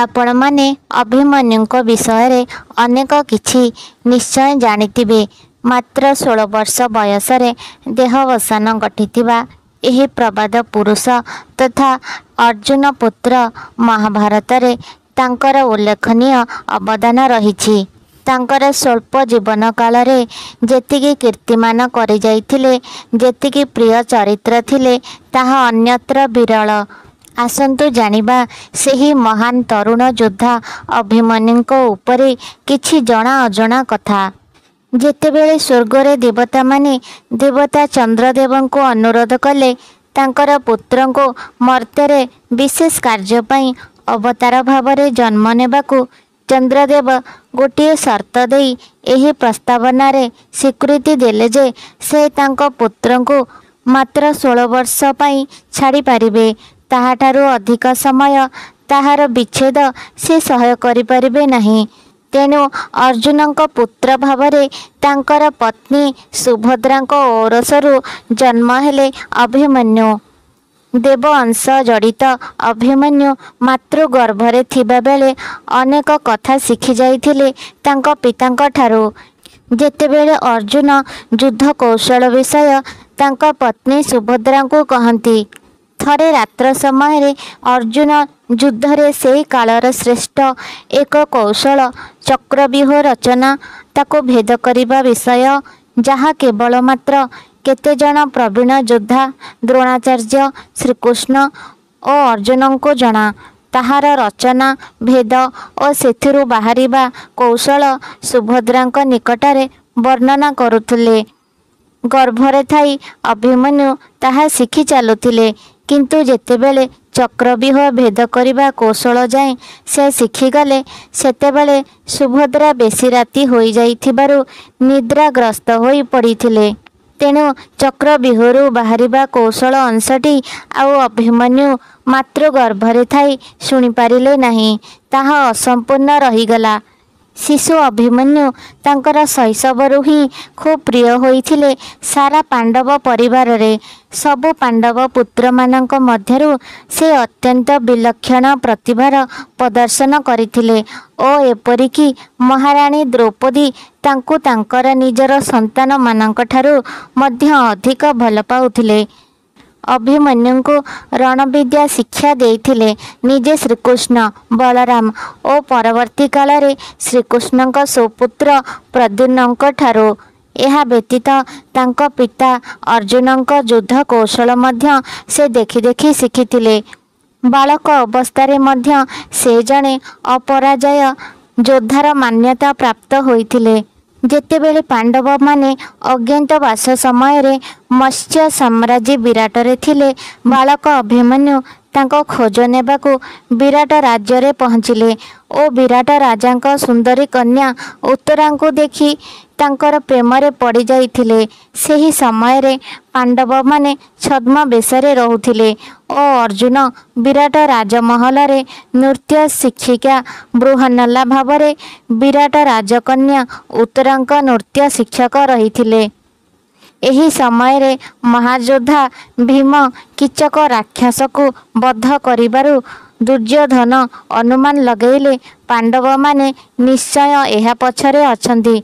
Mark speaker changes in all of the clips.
Speaker 1: ଆପଣମାନେ ଅଭିମନ୍ୟୁଙ୍କ ବିଷୟରେ ଅନେକ କିଛି ନିଶ୍ଚୟ ଜାଣିଥିବେ। ମାତ୍ର 16 ବର୍ଷ ବୟସରେ ଦେହବସାନ ଘଟିଥିବା ଏହି ପ୍ରବାଦ ପୁରୁଷ ତଥା ଅର୍ଜୁନ ପୁତ୍ର ମହାଭାରତରେ ତାଙ୍କର ଉଲ୍ଲେଖନୀୟ ଅବଦାନ ରହିଛି। ତାଙ୍କର ସ୍ୱଳ୍ପ ଜୀବନ କାଳରେ ଯେତିକି କୀର୍ତ୍ତିମାନ କରିଯାଇଥିଲେ, ଯେତିକି ପ୍ରିୟ ଚରିତ୍ର ଥିଲେ, ତାହା ଅନ୍ୟତ୍ର ବିରଳ। ଆସନ୍ତୁ ଜାଣିବା ସେହି ମହାନ ତରୁଣ ଯୋଦ୍ଧା ଅଭିମନ୍ୟୁଙ୍କ ଉପରେ କିଛି ଜଣା ଅଜଣା କଥା। ଯେତେବେଳେ ସ୍ୱର୍ଗରେ ଦେବତାମାନେ ଦେବତା ଚନ୍ଦ୍ରଦେବଙ୍କୁ ଅନୁରୋଧ କଲେ ତାଙ୍କର ପୁତ୍ରଙ୍କୁ ମର୍ତ୍ତ୍ୟରେ ବିଶେଷ କାର୍ଯ୍ୟ ପାଇଁ ଅବତାର ଭାବରେ ଜନ୍ମ ନେବାକୁ, ଚନ୍ଦ୍ରଦେବ ଗୋଟିଏ ସର୍ତ୍ତ ଦେଇ ଏହି ପ୍ରସ୍ତାବନାରେ ସ୍ୱୀକୃତି ଦେଲେ ଯେ ସେ ତାଙ୍କ ପୁତ୍ରଙ୍କୁ ମାତ୍ର 16 ବର୍ଷ ପାଇଁ ଛାଡ଼ିପାରିବେ, ତାହାଠାରୁ ଅଧିକ ସମୟ ତାହାର ବିଚ୍ଛେଦ ସେ ସହ୍ୟ କରିପାରିବେ ନାହିଁ। ତେଣୁ ଅର୍ଜୁନଙ୍କ ପୁତ୍ର ଭାବରେ ତାଙ୍କର ପତ୍ନୀ ସୁଭଦ୍ରାଙ୍କ ଔରସରୁ ଜନ୍ମ ହେଲେ ଅଭିମନ୍ୟୁ। ଦେବ ଅଂଶ ଜଡ଼ିତ ଅଭିମନ୍ୟୁ ମାତୃଗର୍ଭରେ ଥିବାବେଳେ ଅନେକ କଥା ଶିଖିଯାଇଥିଲେ ତାଙ୍କ ପିତାଙ୍କଠାରୁ। ଯେତେବେଳେ ଅର୍ଜୁନ ଯୁଦ୍ଧ କୌଶଳ ବିଷୟ ତାଙ୍କ ପତ୍ନୀ ସୁଭଦ୍ରାଙ୍କୁ କହନ୍ତି। ଥରେ ରାତ୍ର ସମୟରେ ଅର୍ଜୁନ ଯୁଦ୍ଧରେ ସେଇ କାଳର ଶ୍ରେଷ୍ଠ ଏକ କୌଶଳ ଚକ୍ରବ୍ୟୁହ ରଚନା, ତାକୁ ଭେଦ କରିବା ବିଷୟ, ଯାହା କେବଳ ମାତ୍ର କେତେଜଣ ପ୍ରବୀଣ ଯୋଦ୍ଧା ଦ୍ରୋଣାଚାର୍ଯ୍ୟ, ଶ୍ରୀକୃଷ୍ଣ ଓ ଅର୍ଜୁନଙ୍କୁ ଜଣା, ତାହାର ରଚନା, ଭେଦ ଓ ସେଥିରୁ ବାହାରିବା କୌଶଳ ସୁଭଦ୍ରାଙ୍କ ନିକଟରେ ବର୍ଣ୍ଣନା କରୁଥିଲେ। ଗର୍ଭରେ ଥାଇ ଅଭିମନ୍ୟୁ ତାହା ଶିଖି ଚାଲୁଥିଲେ। କିନ୍ତୁ ଯେତେବେଳେ ଚକ୍ରବ୍ୟୁହ ଭେଦ କରିବା କୌଶଳ ଯାଏଁ ସେ ଶିଖିଗଲେ, ସେତେବେଳେ ସୁଭଦ୍ରା ବେଶୀ ରାତି ହୋଇଯାଇଥିବାରୁ ନିଦ୍ରାଗ୍ରସ୍ତ ହୋଇ ପଡ଼ିଥିଲେ। ତେଣୁ ଚକ୍ରବ୍ୟୁହରୁ ବାହାରିବା କୌଶଳ ଅଂଶଟି ଆଉ ଅଭିମନ୍ୟୁ ମାତୃଗର୍ଭରେ ଥାଇ ଶୁଣିପାରିଲେ ନାହିଁ, ତାହା ଅସମ୍ପୂର୍ଣ୍ଣ ରହିଗଲା। ଶିଶୁ ଅଭିମନ୍ୟୁ ତାଙ୍କର ଶୈଶବରୁ ହିଁ ଖୁବ୍ ପ୍ରିୟ ହୋଇଥିଲେ ସାରା ପାଣ୍ଡବ ପରିବାରରେ। ସବୁ ପାଣ୍ଡବ ପୁତ୍ରମାନଙ୍କ ମଧ୍ୟରୁ ସେ ଅତ୍ୟନ୍ତ ବିଲକ୍ଷଣ ପ୍ରତିଭାର ପ୍ରଦର୍ଶନ କରିଥିଲେ ଓ ଏପରିକି ମହାରାଣୀ ଦ୍ରୌପଦୀ ତାଙ୍କୁ ତାଙ୍କର ନିଜର ସନ୍ତାନମାନଙ୍କଠାରୁ ମଧ୍ୟ ଅଧିକ ଭଲ ପାଉଥିଲେ। ଅଭିମନ୍ୟୁଙ୍କୁ ରଣବିଦ୍ୟା ଶିକ୍ଷା ଦେଇଥିଲେ ନିଜେ ଶ୍ରୀକୃଷ୍ଣ, ବଳରାମ ଓ ପରବର୍ତ୍ତୀ କାଳରେ ଶ୍ରୀକୃଷ୍ଣଙ୍କ ସୁପୁତ୍ର ପ୍ରଦ୍ୟୁମ୍ନଙ୍କଠାରୁ। ଏହା ବ୍ୟତୀତ ତାଙ୍କ ପିତା ଅର୍ଜୁନଙ୍କ ଯୁଦ୍ଧ କୌଶଳ ମଧ୍ୟ ସେ ଦେଖି ଦେଖି ଶିଖିଥିଲେ। ବାଳକ ଅବସ୍ଥାରେ ମଧ୍ୟ ସେ ଜଣେ ଅପରାଜୟ ଯୋଦ୍ଧାର ମାନ୍ୟତା ପ୍ରାପ୍ତ ହୋଇଥିଲେ। ଯେତେବେଳେ ପାଣ୍ଡବମାନେ ଅଜ୍ଞାତବାସ ସମୟରେ ମତ୍ସ୍ୟ ସାମ୍ରାଜ୍ୟ ବିରାଟରେ ଥିଲେ, ବାଳକ ଅଭିମନ୍ୟୁ ତାଙ୍କ ଖୋଜ ନେବାକୁ ବିରାଟ ରାଜ୍ୟରେ ପହଞ୍ଚିଲେ ଓ ବିରାଟ ରାଜାଙ୍କ ସୁନ୍ଦରୀ କନ୍ୟା ଉତ୍ତରାଙ୍କୁ ଦେଖି ତାଙ୍କର ପ୍ରେମରେ ପଡ଼ିଯାଇଥିଲେ। ସେହି ସମୟରେ ପାଣ୍ଡବମାନେ ଛଦ୍ମବେଶରେ ରହୁଥିଲେ ଓ ଅର୍ଜୁନ ବିରାଟ ରାଜମହଲରେ ନୃତ୍ୟ ଶିକ୍ଷିକା ବୃହନ୍ନଲା ଭାବରେ ବିରାଟ ରାଜକନ୍ୟା ଉତ୍ତରାଙ୍କ ନୃତ୍ୟ ଶିକ୍ଷକ ରହିଥିଲେ। ଏହି ସମୟରେ ମହାଯୋଦ୍ଧା ଭୀମ କୀଚକ ରାକ୍ଷସକୁ ବଧ କରିବାରୁ ଦୁର୍ଯ୍ୟୋଧନ ଅନୁମାନ ଲଗେଇଲେ ପାଣ୍ଡବମାନେ ନିଶ୍ଚୟ ଏହା ପଛରେ ଅଛନ୍ତି।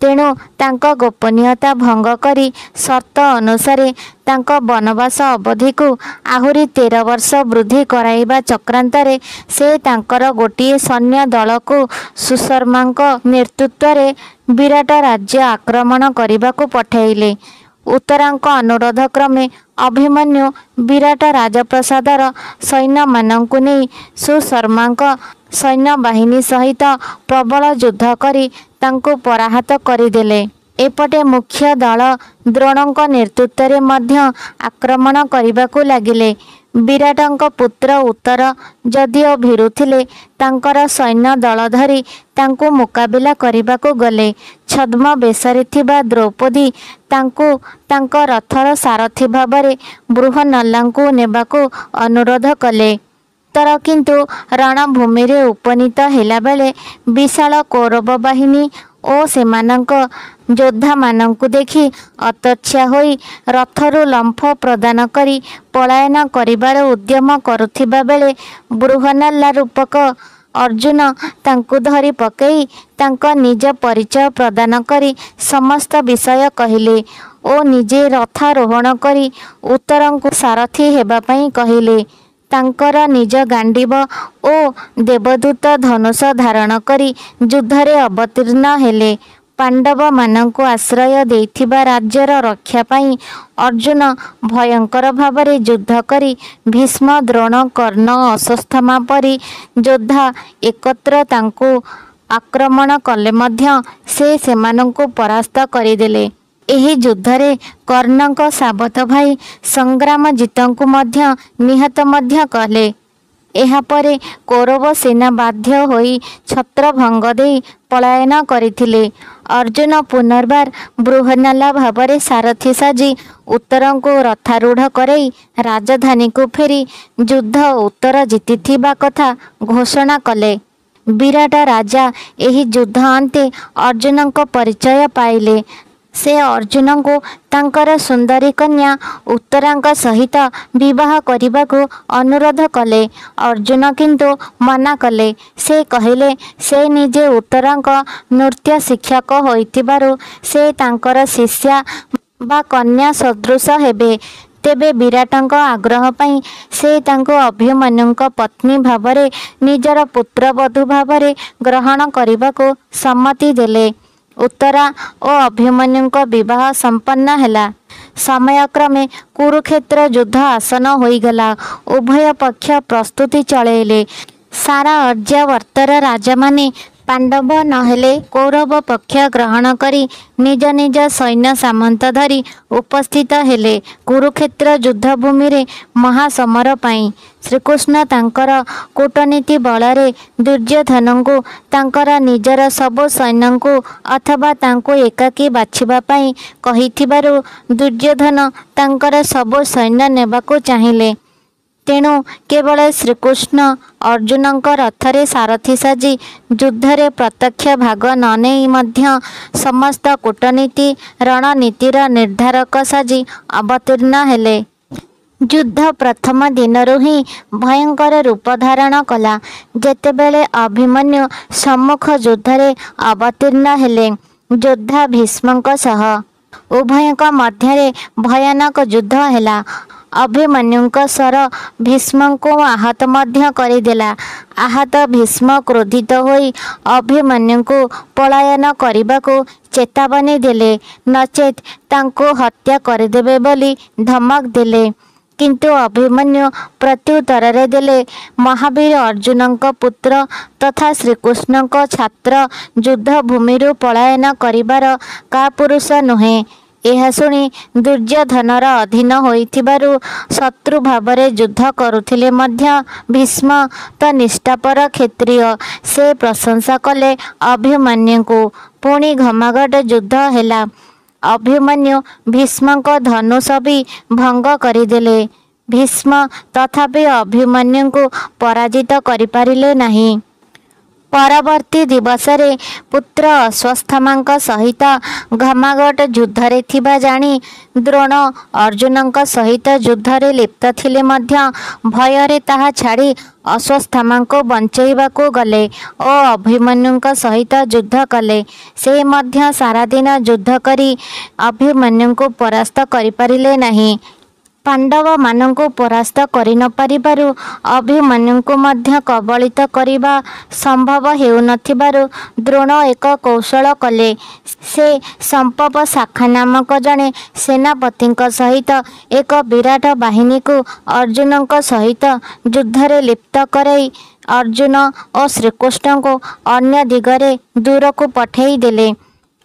Speaker 1: ତେଣୁ ତାଙ୍କ ଗୋପନୀୟତା ଭଙ୍ଗ କରି ସର୍ତ୍ତ ଅନୁସାରେ ତାଙ୍କ ବନବାସ ଅବଧିକୁ ଆହୁରି 13 ବର୍ଷ ବୃଦ୍ଧି କରାଇବା ଚକ୍ରାନ୍ତରେ ସେ ତାଙ୍କର ଗୋଟିଏ ସୈନ୍ୟ ଦଳକୁ ସୁଶର୍ମାଙ୍କ ନେତୃତ୍ୱରେ ବିରାଟ ରାଜ୍ୟ ଆକ୍ରମଣ କରିବାକୁ ପଠାଇଲେ। ଉତ୍ତରାଙ୍କ ଅନୁରୋଧ କ୍ରମେ ଅଭିମନ୍ୟୁ ବିରାଟ ରାଜପ୍ରାସାଦର ସୈନ୍ୟମାନଙ୍କୁ ନେଇ ସୁଶର୍ମାଙ୍କ ସୈନ୍ୟବାହିନୀ ସହିତ ପ୍ରବଳ ଯୁଦ୍ଧ କରି ତାଙ୍କୁ ପରାହତ କରିଦେଲେ। ଏପଟେ ମୁଖ୍ୟ ଦଳ ଦ୍ରୋଣଙ୍କ ନେତୃତ୍ୱରେ ମଧ୍ୟ ଆକ୍ରମଣ କରିବାକୁ ଲାଗିଲେ। ବିରାଟଙ୍କ ପୁତ୍ର ଉତ୍ତର ଯଦିଓ ଭୀରୁ ଥିଲେ, ତାଙ୍କର ସୈନ୍ୟ ଦଳ ଧରି ତାଙ୍କୁ ମୁକାବିଲା କରିବାକୁ ଗଲେ। ଛଦ୍ମବେଶରେ ଥିବା ଦ୍ରୌପଦୀ ତାଙ୍କୁ ତାଙ୍କ ରଥର ସାରଥୀ ଭାବରେ ବୃହନ୍ନଲାଙ୍କୁ ନେବାକୁ ଅନୁରୋଧ କଲେ। ଉତ୍ତର କିନ୍ତୁ ରଣଭୂମିରେ ଉପନୀତ ହେଲାବେଳେ ବିଶାଳ କୌରବ ବାହିନୀ ଓ ସେମାନଙ୍କ ଯୋଦ୍ଧାମାନଙ୍କୁ ଦେଖି ଅତର୍ଚ୍ଛା ହୋଇ ରଥରୁ ଲମ୍ଫ ପ୍ରଦାନ କରି ପଳାୟନ କରିବାର ଉଦ୍ୟମ କରୁଥିବା ବେଳେ ବୃହନ୍ନଲା ରୂପକ ଅର୍ଜୁନ ତାଙ୍କୁ ଧରି ପକେଇ ତାଙ୍କ ନିଜ ପରିଚୟ ପ୍ରଦାନ କରି ସମସ୍ତ ବିଷୟ କହିଲେ ଓ ନିଜେ ରଥାରୋହଣ କରି ଉତ୍ତରଙ୍କୁ ସାରଥି ହେବା ପାଇଁ କହିଲେ। ତାଙ୍କର ନିଜ ଗାଣ୍ଡୀବ ଓ ଦେବଦୂତ ଧନୁଷ ଧାରଣ କରି ଯୁଦ୍ଧରେ ଅବତୀର୍ଣ୍ଣ ହେଲେ। ପାଣ୍ଡବମାନଙ୍କୁ ଆଶ୍ରୟ ଦେଇଥିବା ରାଜ୍ୟର ରକ୍ଷା ପାଇଁ ଅର୍ଜୁନ ଭୟଙ୍କର ଭାବରେ ଯୁଦ୍ଧ କରି ଭୀଷ୍ମ, ଦ୍ରୋଣ, କର୍ଣ୍ଣ, ଅଶ୍ୱତ୍ଥାମା ପରି ଯୋଦ୍ଧା ଏକତ୍ର ତାଙ୍କୁ ଆକ୍ରମଣ କଲେ ମଧ୍ୟ ସେ ସେମାନଙ୍କୁ ପରାସ୍ତ କରିଦେଲେ। ଏହି ଯୁଦ୍ଧରେ କର୍ଣ୍ଣଙ୍କ ସାବତ ଭାଇ ସଂଗ୍ରାମଜିତଙ୍କୁ ମଧ୍ୟ ନିହତ ମଧ୍ୟ କଲେ। ଏହାପରେ କୌରବ ସେନା ବାଧ୍ୟ ହୋଇ ଛତ୍ରଭଙ୍ଗ ଦେଇ ପଳାୟନ କରିଥିଲେ। ଅର୍ଜୁନ ପୁନର୍ବାର ବୃହନ୍ନଲା ଭାବରେ ସାରଥି ସାଜି ଉତ୍ତରଙ୍କୁ ରଥାରୂଢ଼ କରେଇ ରାଜଧାନୀକୁ ଫେରି ଯୁଦ୍ଧ ଉତ୍ତର ଜିତିଥିବା କଥା ଘୋଷଣା କଲେ। ବିରାଟ ରାଜା ଏହି ଯୁଦ୍ଧ ଅନ୍ତେ ଅର୍ଜୁନଙ୍କ ପରିଚୟ ପାଇଲେ। ସେ ଅର୍ଜୁନଙ୍କୁ ତାଙ୍କର ସୁନ୍ଦରୀ କନ୍ୟା ଉତ୍ତରାଙ୍କ ସହିତ ବିବାହ କରିବାକୁ ଅନୁରୋଧ କଲେ। ଅର୍ଜୁନ କିନ୍ତୁ ମନା କଲେ। ସେ କହିଲେ, ସେ ନିଜେ ଉତ୍ତରାଙ୍କ ନୃତ୍ୟ ଶିକ୍ଷକ ହୋଇଥିବାରୁ ସେ ତାଙ୍କର ଶିଷ୍ୟା ବା କନ୍ୟା ସଦୃଶ ହେବେ। ତେବେ ବିରାଟଙ୍କ ଆଗ୍ରହ ପାଇଁ ସେ ତାଙ୍କୁ ଅଭିମନ୍ୟୁଙ୍କ ପତ୍ନୀ ଭାବରେ ନିଜର ପୁତ୍ରବଧୂ ଭାବରେ ଗ୍ରହଣ କରିବାକୁ ସମ୍ମତି ଦେଲେ। ଉତ୍ତରା ଓ ଅଭିମନ୍ୟୁଙ୍କ ବିବାହ ସମ୍ପନ୍ନ ହେଲା। ସମୟକ୍ରମେ କୁରୁକ୍ଷେତ୍ର ଯୁଦ୍ଧ ଆସନ୍ନ ହୋଇଗଲା। ଉଭୟ ପକ୍ଷ ପ୍ରସ୍ତୁତି ଚଳେଇଲେ। ସାରା ଆର୍ଯ୍ୟାବର୍ତ୍ତର ରାଜାମାନେ ପାଣ୍ଡବ ନହେଲେ କୌରବ ପକ୍ଷ ଗ୍ରହଣ କରି ନିଜ ନିଜ ସୈନ୍ୟ ସାମନ୍ତ ଧରି ଉପସ୍ଥିତ ହେଲେ କୁରୁକ୍ଷେତ୍ର ଯୁଦ୍ଧଭୂମିରେ ମହାସମର ପାଇଁ। ଶ୍ରୀକୃଷ୍ଣ ତାଙ୍କର କୂଟନୀତି ବଳରେ ଦୁର୍ଯ୍ୟୋଧନଙ୍କୁ ତାଙ୍କର ନିଜର ସବୁ ସୈନ୍ୟଙ୍କୁ ଅଥବା ତାଙ୍କୁ ଏକାକୀ ବାଛିବା ପାଇଁ କହିଥିବାରୁ ଦୁର୍ଯ୍ୟୋଧନ ତାଙ୍କର ସବୁ ସୈନ୍ୟ ନେବାକୁ ଚାହିଁଲେ। ତେଣୁ କେବଳ ଶ୍ରୀକୃଷ୍ଣ ଅର୍ଜୁନଙ୍କ ରଥରେ ସାରଥି ସାଜି ଯୁଦ୍ଧରେ ପ୍ରତ୍ୟକ୍ଷ ଭାଗ ନ ନେଇ ମଧ୍ୟ ସମସ୍ତ କୂଟନୀତି ରଣନୀତିର ନିର୍ଦ୍ଧାରକ ସାଜି ଅବତୀର୍ଣ୍ଣ ହେଲେ। ଯୁଦ୍ଧ ପ୍ରଥମ ଦିନରୁ ହିଁ ଭୟଙ୍କର ରୂପ ଧାରଣ କଲା, ଯେତେବେଳେ ଅଭିମନ୍ୟୁ ସମ୍ମୁଖ ଯୁଦ୍ଧରେ ଅବତୀର୍ଣ୍ଣ ହେଲେ ଯୋଦ୍ଧା ଭୀଷ୍ମଙ୍କ ସହ। ଉଭୟଙ୍କ ମଧ୍ୟରେ ଭୟାନକ ଯୁଦ୍ଧ ହେଲା। ଅଭିମନ୍ୟୁଙ୍କ ଶର ଭୀଷ୍ମଙ୍କୁ ଆହତ ମଧ୍ୟ କରିଦେଲା। ଆହତ ଭୀଷ୍ମ କ୍ରୋଧିତ ହୋଇ ଅଭିମନ୍ୟୁଙ୍କୁ ପଳାୟନ କରିବାକୁ ଚେତାବନୀ ଦେଲେ, ନଚେତ୍ ତାଙ୍କୁ ହତ୍ୟା କରିଦେବେ ବୋଲି ଧମକ ଦେଲେ। କିନ୍ତୁ ଅଭିମନ୍ୟୁ ପ୍ରତ୍ୟୁତ୍ତରରେ ଦେଲେ, ମହାବୀର ଅର୍ଜୁନଙ୍କ ପୁତ୍ର ତଥା ଶ୍ରୀକୃଷ୍ଣଙ୍କ ଛାତ୍ର ଯୁଦ୍ଧଭୂମିରୁ ପଳାୟନ କରିବାର କାପୁରୁଷ ନୁହେଁ। ଏହା ଶୁଣି ଦୁର୍ଯ୍ୟୋଧନର ଅଧୀନ ହୋଇଥିବାରୁ ଶତ୍ରୁ ଭାବରେ ଯୁଦ୍ଧ କରୁଥିଲେ ମଧ୍ୟ ଭୀଷ୍ମ ତ ନିଷ୍ଠାପର କ୍ଷତ୍ରିୟ, ସେ ପ୍ରଶଂସା କଲେ ଅଭିମନ୍ୟୁଙ୍କୁ। ପୁଣି ଘମାଘୋଟ ଯୁଦ୍ଧ ହେଲା। ଅଭିମନ୍ୟୁ ଭୀଷ୍ମଙ୍କ ଧନୁଷ ବି ଭଙ୍ଗ କରିଦେଲେ। ଭୀଷ୍ମ ତଥାପି ଅଭିମନ୍ୟୁଙ୍କୁ ପରାଜିତ କରିପାରିଲେ ନାହିଁ। ପରବର୍ତ୍ତୀ ଦିବସରେ ପୁତ୍ର ଅଶ୍ୱତ୍ଥାମାଙ୍କ ସହିତ ଘମାଘୋଟ ଯୁଦ୍ଧରେ ଥିବା ଜାଣି ଦ୍ରୋଣ ଅର୍ଜୁନଙ୍କ ସହିତ ଯୁଦ୍ଧରେ ଲିପ୍ତ ଥିଲେ ମଧ୍ୟ ଭୟରେ ତାହା ଛାଡ଼ି ଅଶ୍ୱତ୍ଥାମାଙ୍କୁ ବଞ୍ଚେଇବାକୁ ଗଲେ ଓ ଅଭିମନ୍ୟୁଙ୍କ ସହିତ ଯୁଦ୍ଧ କଲେ। ସେ ମଧ୍ୟ ସାରାଦିନ ଯୁଦ୍ଧ କରି ଅଭିମନ୍ୟୁଙ୍କୁ ପରାସ୍ତ କରିପାରିଲେ ନାହିଁ। ପାଣ୍ଡବମାନଙ୍କୁ ପରାସ୍ତ କରି ନ ପାରିବାରୁ ଅଭିମନ୍ୟୁଙ୍କୁ ମଧ୍ୟ କବଳିତ କରିବା ସମ୍ଭବ ହେଉ ନ ଥିବାରୁ ଦ୍ରୋଣ ଏକ କୌଶଳ କଲେ। ସେ ସମ୍ପବ ଶାଖା ନାମକ ଜଣେ ସେନାପତିଙ୍କ ସହିତ ଏକ ବିରାଟ ବାହିନୀକୁ ଅର୍ଜୁନଙ୍କ ସହିତ ଯୁଦ୍ଧରେ ଲିପ୍ତ କରେଇ ଅର୍ଜୁନ ଓ ଶ୍ରୀକୃଷ୍ଣଙ୍କୁ ଅନ୍ୟ ଦିଗରେ ଦୂରକୁ ପଠେଇ ଦେଲେ।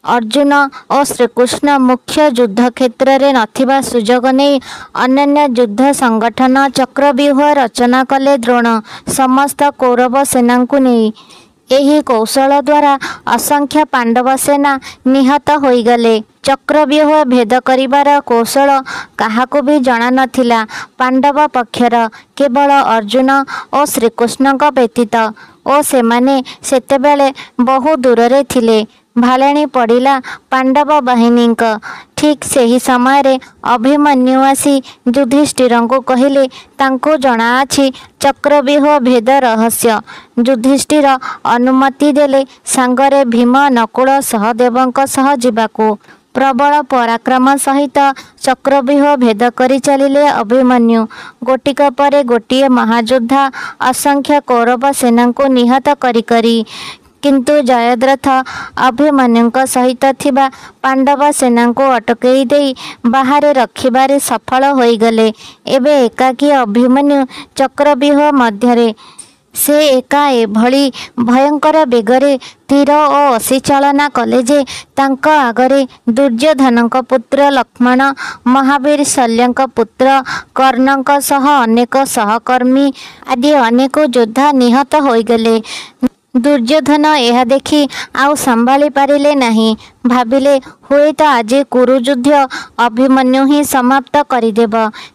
Speaker 1: ଅର୍ଜୁନ ଓ ଶ୍ରୀକୃଷ୍ଣ ମୁଖ୍ୟ ଯୁଦ୍ଧକ୍ଷେତ୍ରରେ ନଥିବା ସୁଯୋଗ ନେଇ ଅନନ୍ୟ ଯୁଦ୍ଧ ସଂଗଠନ ଚକ୍ରବ୍ୟୁହ ରଚନା କଲେ ଦ୍ରୋଣ ସମସ୍ତ କୌରବ ସେନାଙ୍କୁ ନେଇ। ଏହି କୌଶଳ ଦ୍ୱାରା ଅସଂଖ୍ୟ ପାଣ୍ଡବ ସେନା ନିହତ ହୋଇଗଲେ। ଚକ୍ରବ୍ୟୁହ ଭେଦ କରିବାର କୌଶଳ କାହାକୁ ବି ଜଣା ନଥିଲା ପାଣ୍ଡବ ପକ୍ଷର, କେବଳ ଅର୍ଜୁନ ଓ ଶ୍ରୀକୃଷ୍ଣଙ୍କ ବ୍ୟତୀତ ଓ ସେମାନେ ସେତେବେଳେ ବହୁ ଦୂରରେ ଥିଲେ। ଭାଳେଣି ପଡ଼ିଲା ପାଣ୍ଡବ ବାହିନୀଙ୍କ। ଠିକ୍ ସେହି ସମୟରେ ଅଭିମନ୍ୟୁ ଆସି ଯୁଧିଷ୍ଠିରଙ୍କୁ କହିଲେ ତାଙ୍କୁ ଜଣାଅଛି ଚକ୍ରବ୍ୟୁହ ଭେଦ ରହସ୍ୟ। ଯୁଧିଷ୍ଠିର ଅନୁମତି ଦେଲେ ସାଙ୍ଗରେ ଭୀମ, ନକୁଳ, ସହଦେବଙ୍କ ସହ ଯିବାକୁ। ପ୍ରବଳ ପରାକ୍ରମ ସହିତ ଚକ୍ରବ୍ୟୁହ ଭେଦ କରି ଚାଲିଲେ ଅଭିମନ୍ୟୁ। ଗୋଟିକ ପରେ ଗୋଟିଏ ମହାଯୋଦ୍ଧା ଅସଂଖ୍ୟ କୌରବ ସେନାଙ୍କୁ ନିହତ କରି କରି। କିନ୍ତୁ ଜୟଦ୍ରଥ ଅଭିମନ୍ୟୁଙ୍କ ସହିତ ଥିବା ପାଣ୍ଡବ ସେନାଙ୍କୁ ଅଟକେଇ ଦେଇ ବାହାରେ ରଖିବାରେ ସଫଳ ହୋଇଗଲେ। ଏବେ ଏକାକୀ ଅଭିମନ୍ୟୁ ଚକ୍ରବ୍ୟୁହ ମଧ୍ୟରେ। ସେ ଏକା ଏଭଳି ଭୟଙ୍କର ବେଗରେ ତୀର ଓ ଅସି ଚାଳନା କଲେ ଯେ ତାଙ୍କ ଆଗରେ ଦୁର୍ଯ୍ୟୋଧନଙ୍କ ପୁତ୍ର ଲକ୍ଷ୍ମଣ, ମହାବୀର ଶଲ୍ୟଙ୍କ ପୁତ୍ର କର୍ଣ୍ଣଙ୍କ ସହ ଅନେକ ସହକର୍ମୀ ଆଦି ଅନେକ ଯୋଦ୍ଧା ନିହତ ହୋଇଗଲେ। ଦୁର୍ଯ୍ୟୋଧନ ଏହା ଦେଖି ଆଉ ସମ୍ଭାଳି ପାରିଲେ ନାହିଁ। ଭାବିଲେ ହୁଏତ ଆଜି କୁରୁଯୁଦ୍ଧ ଅଭିମନ୍ୟୁ ହିଁ ସମାପ୍ତ କରିଦେବ।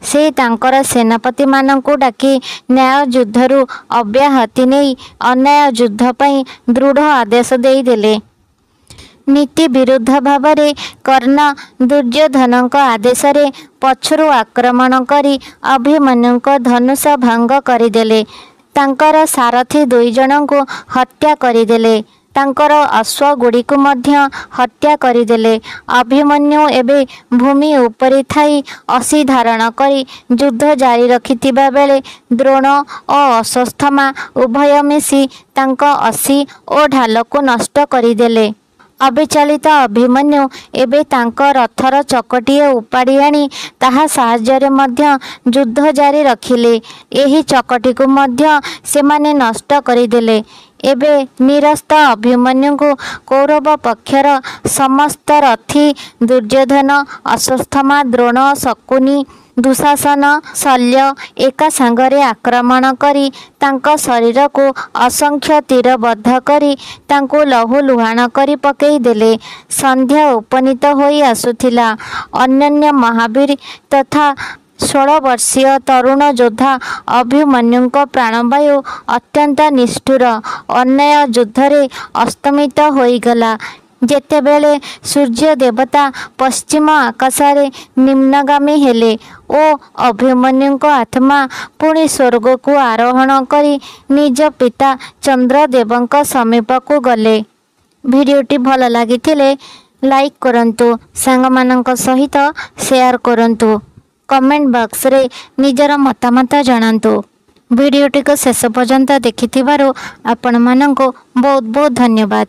Speaker 1: ସେ ତାଙ୍କର ସେନାପତିମାନଙ୍କୁ ଡାକି ନ୍ୟାୟ ଯୁଦ୍ଧରୁ ଅବ୍ୟାହତି ନେଇ ଅନ୍ୟାୟ ଯୁଦ୍ଧ ପାଇଁ ଦୃଢ଼ ଆଦେଶ ଦେଇଦେଲେ। ନୀତି ବିରୁଦ୍ଧ ଭାବରେ କର୍ଣ୍ଣ ଦୁର୍ଯ୍ୟୋଧନଙ୍କ ଆଦେଶରେ ପଛରୁ ଆକ୍ରମଣ କରି ଅଭିମନ୍ୟୁଙ୍କ ଧନୁଷ ଭଙ୍ଗ କରିଦେଲେ। ତାଙ୍କର ସାରଥୀ ଦୁଇଜଣଙ୍କୁ ହତ୍ୟା କରିଦେଲେ। ତାଙ୍କର ଅଶ୍ୱଗୁଡ଼ିକୁ ମଧ୍ୟ ହତ୍ୟା କରିଦେଲେ। ଅଭିମନ୍ୟୁ ଏବେ ଭୂମି ଉପରେ ଥାଇ ଅସି ଧାରଣ କରି ଯୁଦ୍ଧ ଜାରି ରଖିଥିବା ବେଳେ ଦ୍ରୋଣ ଓ ଅଶ୍ୱତ୍ଥମା ଉଭୟ ମିଶି ତାଙ୍କ ଅସି ଓ ଢାଲକୁ ନଷ୍ଟ କରିଦେଲେ। ଅବିଚଳିତ ଅଭିମନ୍ୟୁ ଏବେ ତାଙ୍କ ରଥର ଚକଟିଏ ଉପାଡ଼ି ଆଣି ତାହା ସାହାଯ୍ୟରେ ମଧ୍ୟ ଯୁଦ୍ଧ ଜାରି ରଖିଲେ। ଏହି ଚକଟିକୁ ମଧ୍ୟ ସେମାନେ ନଷ୍ଟ କରିଦେଲେ। ଏବେ ନିରସ୍ତ ଅଭିମନ୍ୟୁଙ୍କୁ କୌରବ ପକ୍ଷର ସମସ୍ତ ରଥୀ ଦୁର୍ଯ୍ୟୋଧନ, ଅଶ୍ୱତ୍ଥମା, ଦ୍ରୋଣ, ଶକୁନି, ଦୁଃଶାସନ, ଶଲ୍ୟ ଏକା ସାଙ୍ଗରେ ଆକ୍ରମଣ କରି ତାଙ୍କ ଶରୀରକୁ ଅସଂଖ୍ୟ ତୀର ବଦ୍ଧ କରି ତାଙ୍କୁ ଲହୁଲୁହାଣ କରି ପକେଇଦେଲେ। ସନ୍ଧ୍ୟା ଉପନୀତ ହୋଇ ଆସୁଥିଲା। ଅନନ୍ୟ ମହାବୀର ତଥା 16 ବର୍ଷୀୟ ତରୁଣ ଯୋଦ୍ଧା ଅଭିମନ୍ୟୁଙ୍କ ପ୍ରାଣବାୟୁ ଅତ୍ୟନ୍ତ ନିଷ୍ଠୁର ଅନ୍ୟାୟ ଯୁଦ୍ଧରେ ଅସ୍ତମିତ ହୋଇଗଲା। ଯେତେବେଳେ ସୂର୍ଯ୍ୟ ଦେବତା ପଶ୍ଚିମ ଆକାଶରେ ନିମ୍ନଗାମୀ ହେଲେ ଓ ଅଭିମନ୍ୟୁଙ୍କ ଆତ୍ମା ପୁଣି ସ୍ୱର୍ଗକୁ ଆରୋହଣ କରି ନିଜ ପିତା ଚନ୍ଦ୍ରଦେବଙ୍କ ସମୀପକୁ ଗଲେ। ଭିଡ଼ିଓଟି ଭଲ ଲାଗିଥିଲେ ଲାଇକ୍ କରନ୍ତୁ, ସାଙ୍ଗମାନଙ୍କ ସହିତ ସେୟାର କରନ୍ତୁ, କମେଣ୍ଟ ବକ୍ସରେ ନିଜର ମତାମତ ଜଣାନ୍ତୁ। ଭିଡ଼ିଓଟିକୁ ଶେଷ ପର୍ଯ୍ୟନ୍ତ ଦେଖିଥିବାରୁ ଆପଣମାନଙ୍କୁ ବହୁତ ବହୁତ ଧନ୍ୟବାଦ।